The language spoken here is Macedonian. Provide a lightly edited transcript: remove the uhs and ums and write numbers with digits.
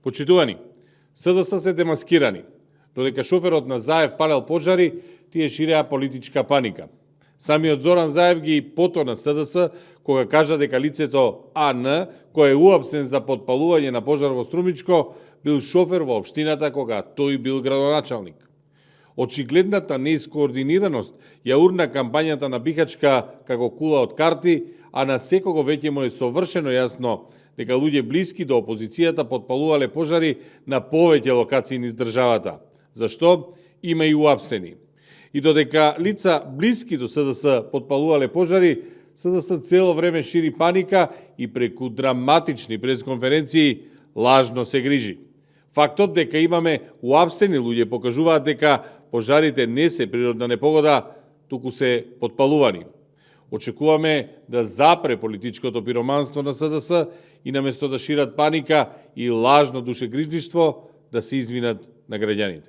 Почитувани, СДС се демаскирани. Додека шоферот на Заев палел пожари, тие ширеа политичка паника. Самиот Зоран Заев ги потона СДС кога кажа дека лицето АН, кој е уапсен за подпалување на пожар во Струмичко, бил шофер во општината кога тој бил градоначалник. Очигледната неискоординираност ја урна кампањата на Бихачка како кула од карти, а на секого веќе му е совршено јасно дека луѓе блиски до опозицијата подпалувале пожари на повеќе локации низ државата. Зашто? Има и уапсени. И додека лица блиски до СДС подпалувале пожари, СДС цело време шири паника и преку драматични пресконференции лажно се грижи. Фактот дека имаме уапсени луѓе покажуваат дека пожарите не се природна непогода, туку се подпалувани. Очекуваме да запре политичкото пироманство на СДС и наместо да шират паника и лажно душегрижништво, да се извинат на граѓаните.